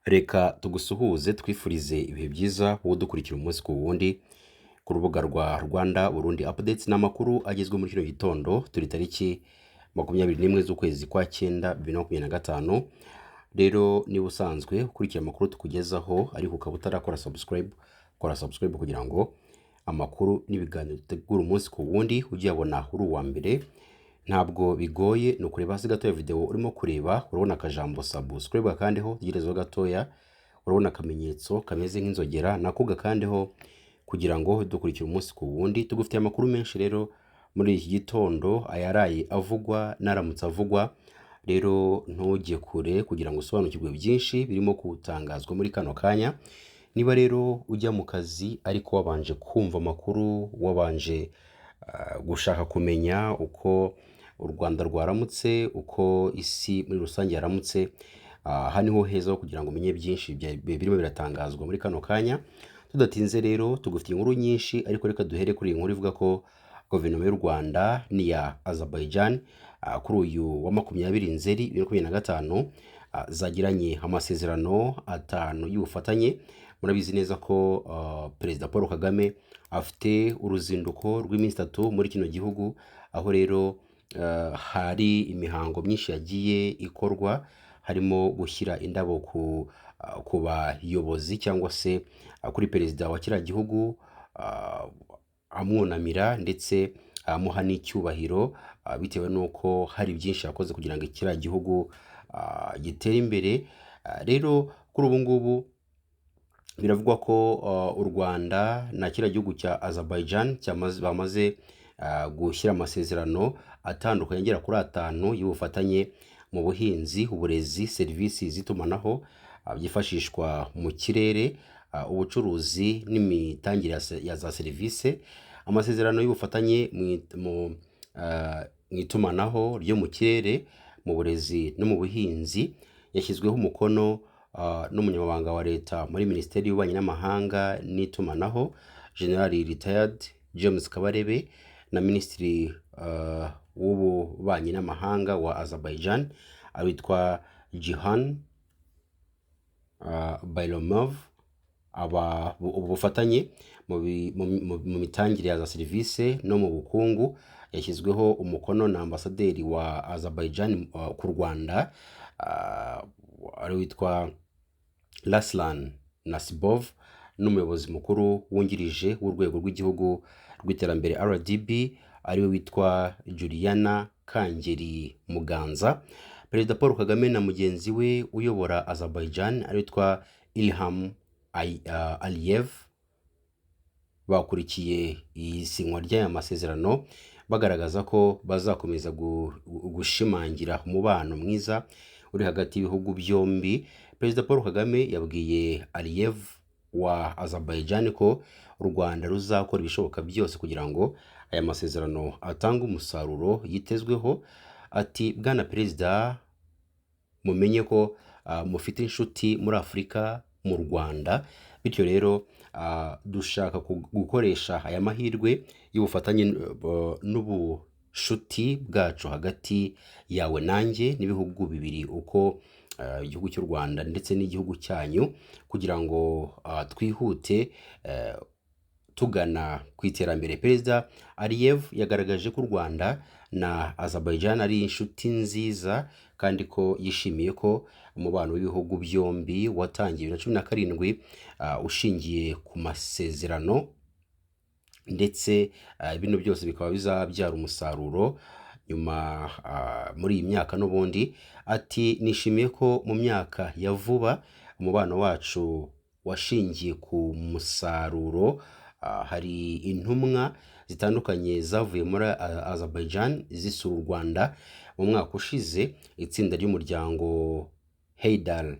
Reka tugusuhuze twifurize ibihe byiza wowe udukurikira umunsi ku wundi ku rubuga rwa Rwanda Burundi Updates. Ni amakuru agezweho muri kino gitondo, turi tariki 21 z'ukwezi kwa cyenda 2025. Rero niba usanzwe ukurikira amakuru tukugezaho ariko ukaba utarakora subscribe, kora subscribe kugira ngo amakuru n'ibiganiro dutegura umunsi ku wundi ujye uyabona uri uwa mbere. Ntabwo bigoye, ni ukureba hasi gatoya video urimo kureba, urabona akajambo subscribe, gakandeho, utegerezeho gatoya, urabona akamenyetso kameze nk'inzogera, nako gakandeho kugira ngo dukurikire umunsi ku wundi. Tugufitiye amakuru menshi rero muri iki gitondo, ayaraye avugwa n'aramutse avugwa. Rero ntujye kure kugira ngo usobanukirwe byinshi birimo gutangazwa muri kano kanya. Niba rero ujya mu kazi ariko wabanje kumva amakuru, wabanje gushaka kumenya uko u Rwanda rwaramutse, uko isi muri rusange yaramutse, aha niho heza ho kugira ngo umenye byinshi birimo biratangazwa muri kano kanya. Tudatinze rero, tugufitiye inkuru nyinshi, ariko reka duhere kuri iyi nkuru ivuga ko guverinoma y'u Rwanda n'iya Azerbaijan kuri uyu wa 20 Nzeri 2025 zagiranye amasezerano atanu y'ubufatanye. Murabizi neza ko Perezida Paul Kagame afite uruzinduko rw'iminsi 3 muri kino gihugu, aho rero hari imihango myinshi yagiye ikorwa, harimo gushyira indabo ku bayobozi cyangwa se kuri perezida wa kiriya gihugu, amwunamira ndetse amuha n'icyubahiro, bitewe n'uko hari byinshi yakoze kugira ngo kiriya gihugu gitere imbere. Rero kuri ubu ngubu biravugwa ko u Rwanda na kiriya gihugu cya Azerbaijan bamaze gushyira amasezerano atandukanye agera kuri atanu y'ubufatanye mu buhinzi, uburezi, serivisi z'itumanaho byifashishwa mu kirere, ubucuruzi n'imitangire ya za serivisi. Amasezerano y'ubufatanye mu itumanaho ryo mu kirere, mu burezi no mu buhinzi yashyizweho umukono n'umunyamabanga wa leta muri Minisiteri y'Ububanyi n'Amahanga n'itumanaho, General Retired James Kabarebe, na Minisitiri w'Ububanyi n'Amahanga wa Azerbaijan witwa Jihan Bayramov. Aba ubu bufatanye mu mitangire ya za serivisi no mu bukungu yashyizweho umukono na ambasaderi wa Azerbaijan ku Rwanda, ari witwa Raslan Nasibov, n'umuyobozi mukuru wungirije w'urwego rw'igihugu rw'iterambere RDB, ariwe witwa Juliana Kangeri Muganza. Perezida Paul Kagame na mugenzi we uyobora Azerbaijan ari witwa Ilham Aliyev bakurikiye isinywa ry'aya masezerano, bagaragaza ko bazakomeza gushimangira umubano mwiza uri hagati y'ibihugu byombi. Perezida Paul Kagame yabwiye Aliyev wa Azerbaijan ko u Rwanda ruzakora ibishoboka byose kugira ngo aya masezerano atange umusaruro yitezweho. Ati: "Bwana Perezida, mumenye ko mufite inshuti muri Afurika, mu Rwanda. Bityo rero dushaka gukoresha aya mahirwe y'ubufatanye n'ubushuti bwacu hagati yawe nanjye n'ibihugu bibiri, uko igihugu cy'u Rwanda ndetse n'igihugu cyanyu, kugira ngo twihute tugana ku iterambere." Perezida Aliyev yagaragaje ko u Rwanda na Azerbaijan ari inshuti nziza, kandi ko yishimiye ko umubano w'ibihugu byombi watangiye 2017, ushingiye ku masezerano, ndetse bino byose bikaba bizabyara umusaruro nyuma muri iyi myaka n'ubundi. Ati: "Nishimiye ko mu myaka ya vuba umubano wacu washingiye ku musaruro. Hari intumwa zitandukanye zavuye muri Azerbaijan zisura u Rwanda mu mwaka ushize. Itsinda ry'umuryango Heydar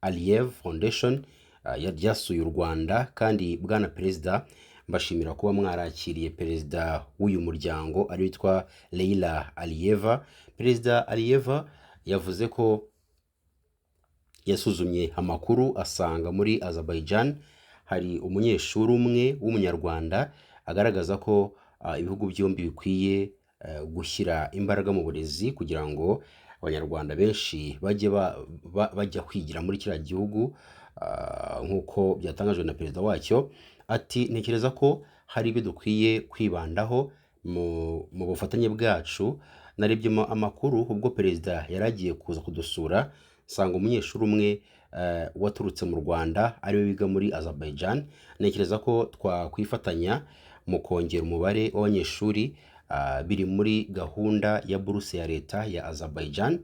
Aliyev Foundation ryasuye u Rwanda, kandi Bwana Perezida, mbashimira kuba mwarakiriye perezida w'uyu muryango ari witwa Leila Aliyeva." Perezida Aliyeva yavuze ko yasuzumye amakuru asanga muri Azerbaijan hari umunyeshuri umwe w'umunyarwanda, agaragaza ko ibihugu byombi bikwiye gushyira imbaraga mu burezi kugira ngo Abanyarwanda benshi bajye bajya kwigira muri kiriya gihugu, nk'uko byatangajwe na perezida wacyo. Ati ntekereza ko hari ibyo dukwiye kwibandaho mu bufatanye bwacu. Narebye amakuru ubwo perezida yari agiye kuza kudusura, nsanga umunyeshuri umwe waturutse mu Rwanda ariwe wiga muri Azerbaijan. Ntekereza ko twakwifatanya mu kongera umubare w'abanyeshuri, biri muri gahunda ya buruse ya leta ya Azerbaijan.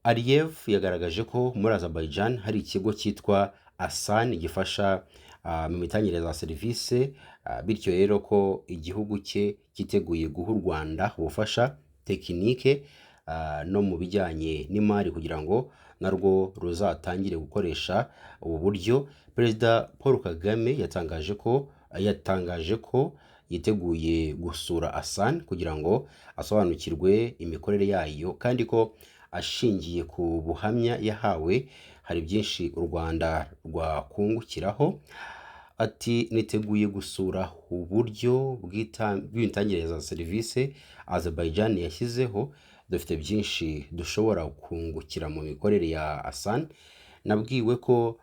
Aliyev yagaragaje ko muri Azerbaijan hari ikigo cyitwa Asan gifasha mu mitangire za serivisi, bityo rero ko igihugu cye cyiteguye guha u Rwanda ubufasha tekinike no mu bijyanye n'imari kugira ngo narwo ruzatangire gukoresha ubu buryo. Perezida Paul Kagame yatangaje ko yiteguye gusura Asan kugira ngo asobanukirwe imikorere yayo, kandi ko ashingiye ku buhamya yahawe hari byinshi u Rwanda rwakungukiraho. Ati niteguye gusura uburyo bw'imitangire za serivisi Azerbaijan yashyizeho, dufite byinshi dushobora kungukira mu mikorere ya Asan. Nabwiwe ko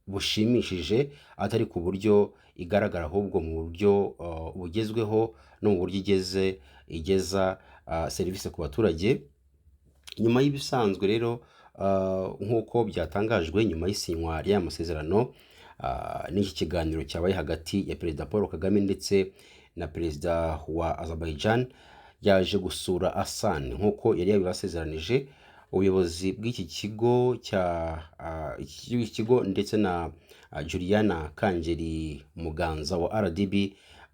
bushimishije atari ku buryo igaragara ahubwo mu buryo bugezweho no mu buryo igeza serivisi ku baturage. Nyuma y'ibisanzwe rero, nk'uko byatangajwe nyuma y'isinywa ry'aya masezerano n'iki kiganiro cyabaye hagati ya Perezida Paul Kagame ndetse na Perezida wa Azerbaijan, yaje gusura Asan nk'uko yari yabibasezeranije. Ubuyobozi bw'iki kigo cya iki kigo ndetse na Juliana Kangeri Muganza wa RDB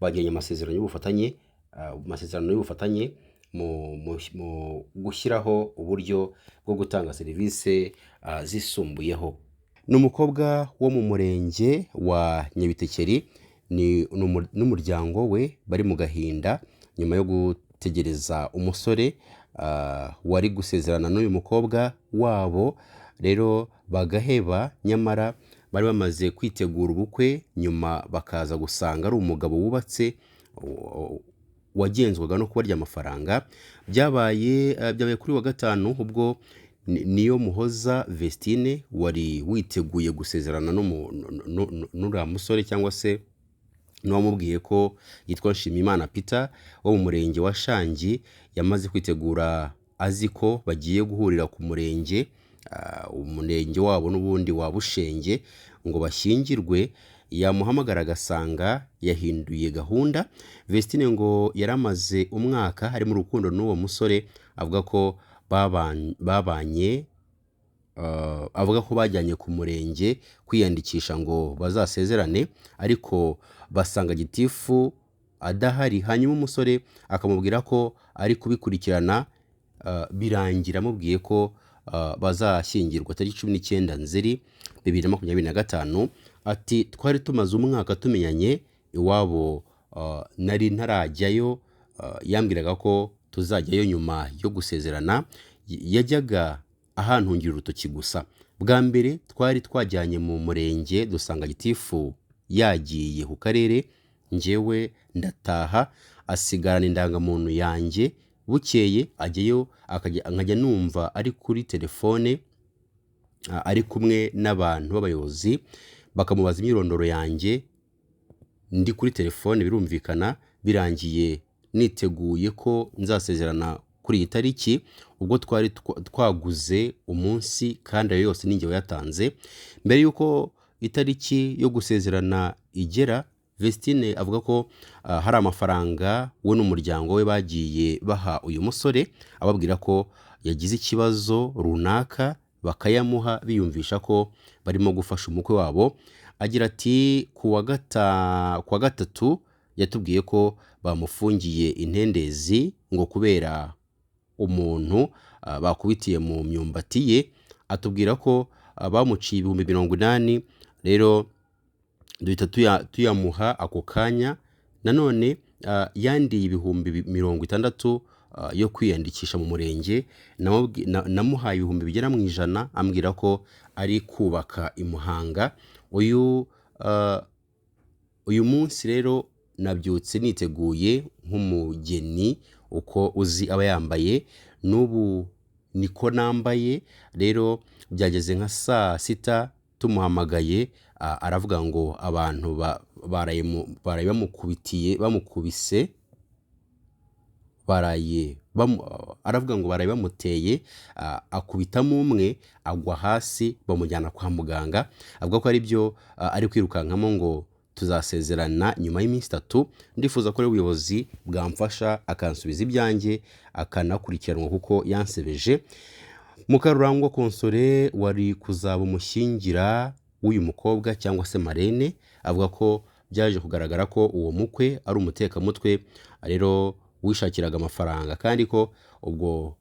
bagiranye amasezerano y'ubufatanye, mu gushyiraho uburyo bwo gutanga serivisi zisumbuyeho. Ni umukobwa wo mu murenge wa Nyabitekeri ni n'umuryango we bari mu gahinda nyuma yo gutegereza umusore wari gusezerana n'uyu mukobwa wabo, rero bagaheba, nyamara bari bamaze kwitegura ubukwe, nyuma bakaza gusanga ari umugabo wubatse wagenzwaga no kubarya amafaranga. Byabaye kuri wa gatanu ubwo niyo Muhoza Vestine wari witeguye gusezerana n'uriya musore cyangwa se n'uwamubwiye ko yitwa Nshimiyimana Peter wo mu murenge wa Shangi, yamaze kwitegura azi ko bagiye guhurira ku murenge, umurenge wabo n'ubundi wa Bushenge, ngo bashyingirwe. Yamuhamagara agasanga yahinduye gahunda. Vestine ngo yaramaze umwaka ari mu rukundo n'uwo musore, avuga ko babanye, avuga ko bajyanye ku murenge kwiyandikisha ngo bazasezerane, ariko basanga gitifu adahari, hanyuma umusore akamubwira ko ari kubikurikirana, birangira amubwiye ko bazashyingirwa tariki 19 Nzeri 2025. Ati twari tumaze umwaka tumenyanye, iwabo nari ntarajyayo, yambwiraga ko tuzajyayo nyuma yo gusezerana, yajyaga ahantungira urutoki gusa. Bwa mbere twari twajyanye mu murenge dusanga gitifu yagiye ku karere, njyewe ndataha asigarana indangamuntu yanjye, bukeye ajyayo nkajya numva ari kuri telefone, ari kumwe n'abantu b'abayobozi bakamubaza imyirondoro yanjye, ndi kuri telefone birumvikana. Birangiye niteguye ko nzasezerana kuri iyi tariki, ubwo twari twaguze umunsi kandi ayo yose ninjye wayatanze. Mbere y'uko itariki yo gusezerana igera, Vestine avuga ko hari amafaranga we n'umuryango we bagiye baha uyu musore, ababwira ko yagize ikibazo runaka bakayamuha biyumvisha ko barimo gufasha umukwe wabo. Agira ati ku wa gatatu yatubwiye ko bamufungiye intendezi ngo kubera umuntu bakubitiye mu myumbati ye, atubwira ko bamuciye 80,000, rero duhita tuyamuha ako kanya. Nanone yandiye 60,000 yo kwiyandikisha mu murenge, namuhaye 100,000, ambwira ko ari kubaka i Muhanga. Uyu munsi rero nabyutse niteguye nk'umugeni Uko uzi aba yambaye n'ubu niko nambaye. Rero byageze nka saa sita tumuhamagaye, aravuga ngo abantu baraye bamukubitiye, bamukubise, baraye aravuga ngo baraye bamuteye, akubitamo umwe agwa hasi, bamujyana kwa muganga. Avuga ko ari byo ari kwirukankamo ngo tuzasezerana nyuma y'iminsi 3. Ndifuza ko rero ubuyobozi bwamfasha akansubiza ibyanjye, akanakurikiranwa kuko yansebeje. Mukarurangwa Konsore wari kuzaba umushyingira w'uyu mukobwa cyangwa se marene, avuga ko byaje kugaragara ko uwo mukwe ari umutekamutwe rero wishakiraga amafaranga, kandi ko ubwo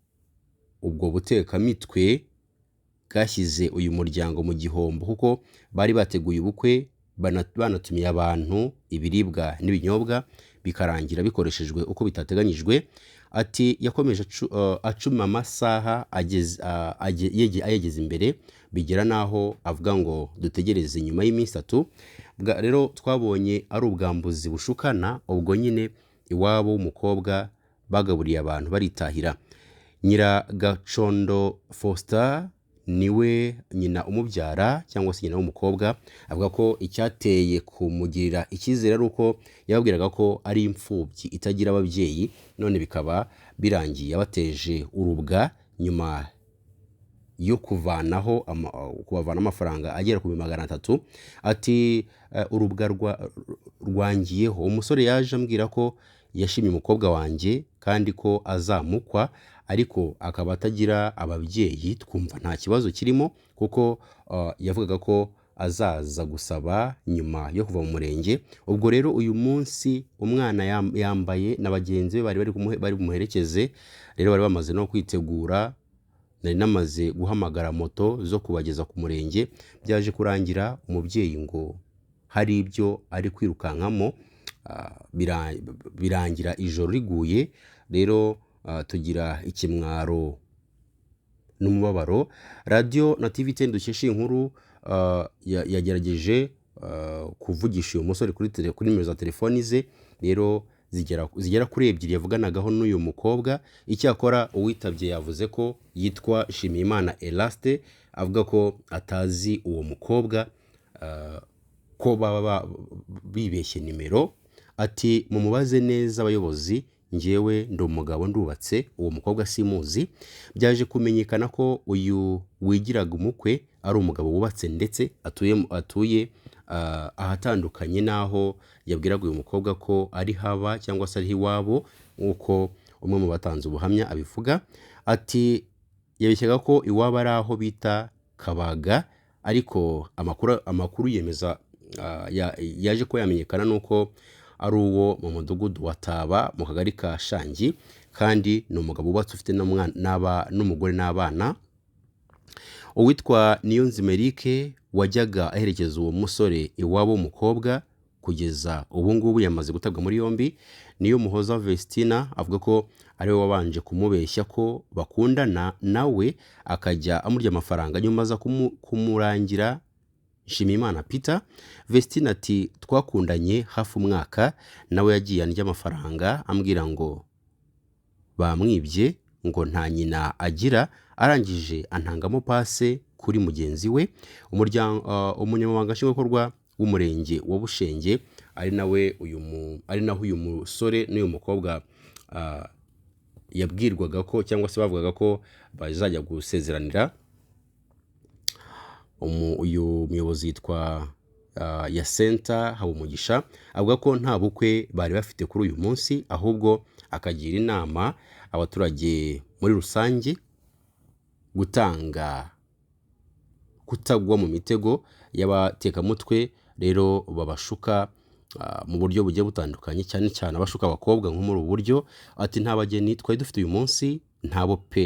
butekamitwe bwashyize uyu muryango mu gihombo, kuko bari bateguye ubukwe banatumiye abantu, ibiribwa n'ibinyobwa bikarangira bikoreshejwe uko bitateganyijwe. Ati yakomeje acuma amasaha ayegeza imbere, bigera n'aho avuga ngo dutegereze nyuma y'iminsi 3. Rero twabonye ari ubwambuzi bushukana. Ubwo nyine iwabo w'umukobwa bagaburiye abantu baritahira. Nyiragacondo Faustin niwe nyina umubyara cyangwa se nyina w'umukobwa, avuga ko icyateye kumugirira icyizere ari uko yababwiraga ko ari imfubyi itagira ababyeyi, none bikaba birangiye abateje urubwa nyuma yo kubavanaho amafaranga agera ku 300. Ati urubwa rwangiyeho. Umusore yaje ambwira ko yashimye umukobwa wanjye kandi ko azamukwa, ariko akaba atagira ababyeyi. Twumva nta kibazo kirimo kuko yavugaga ko azaza gusaba nyuma yo kuva mu murenge. Ubwo rero uyu munsi umwana yambaye na bagenzi be bari bumuherekeze, rero bari bamaze no kwitegura. Nari namaze guhamagara moto zo kubageza ku murenge. Byaje kurangira umubyeyi ngo hari ibyo ari kwirukankamo, birangira ijoro riguye. Rero tugira ikimwaro n'umubabaro. Radiyo na TV 10 dukesha iyi nkuru yagerageje kuvugisha uyu musore kuri nimero za telefoni ze, rero zigera kuri 2 yavuganagaho n'uyu mukobwa. Icyakora uwitabye yavuze ko yitwa Nshimiyimana Eraste, avuga ko atazi uwo mukobwa, ko baba bibeshye nimero. Ati mumubaze neza abayobozi, njyewe ndi umugabo ndubatse, uwo mukobwa simuzi. Byaje kumenyekana ko uyu wigiraga umukwe ari umugabo wubatse, ndetse atuye ahatandukanye n'aho yabwiraga uyu mukobwa ko ari haba cyangwa se ari iwabo, nk'uko umwe mu batanze ubuhamya abivuga. Ati yabeshyaga ko iwabo ari aho bita Kabaga, ariko amakuru yemeza, yaje ko yamenyekana nuko ari uwo mu mudugudu wa Taba mu kagari ka Shangi, kandi ni umugabo wubatse ufite n'umugore n'abana. Uwitwa Niyonzima Eric wajyaga aherekeza uwo musore iwabo w'umukobwa kugeza ubu ngubu yamaze gutabwa muri yombi. Niyo Muhoza Vestina avuga ko ariwe wabanje kumubeshya ko bakundana, nawe akajya amurya amafaranga, nyuma aza kumurangira Nshimiyimana Peter. Vestina ati twakundanye hafi umwaka, nawe yagiye andya amafaranga ambwira ngo bamwibye, ngo nta nyina agira, arangije antangamo pase kuri mugenzi we. Umunyamabanga nshingwabikorwa w'umurenge wa Bushenge, ari nawe uyu ari naho uyu musore n'uyu mukobwa yabwirwaga ko cyangwa se bavugaga ko bazajya gusezeranira. Uyu muyobozi yitwa Yasenta Habumugisha, avuga ko nta bukwe bari bafite kuri uyu munsi, ahubwo akagira inama abaturage muri rusange gutanga kutagwa mu mitego y'abatekamutwe rero babashuka mu buryo bugiye butandukanye, cyane cyane abashuka abakobwa nko muri ubu buryo. Ati nta bageni twari dufite uyu munsi, ntabo pe.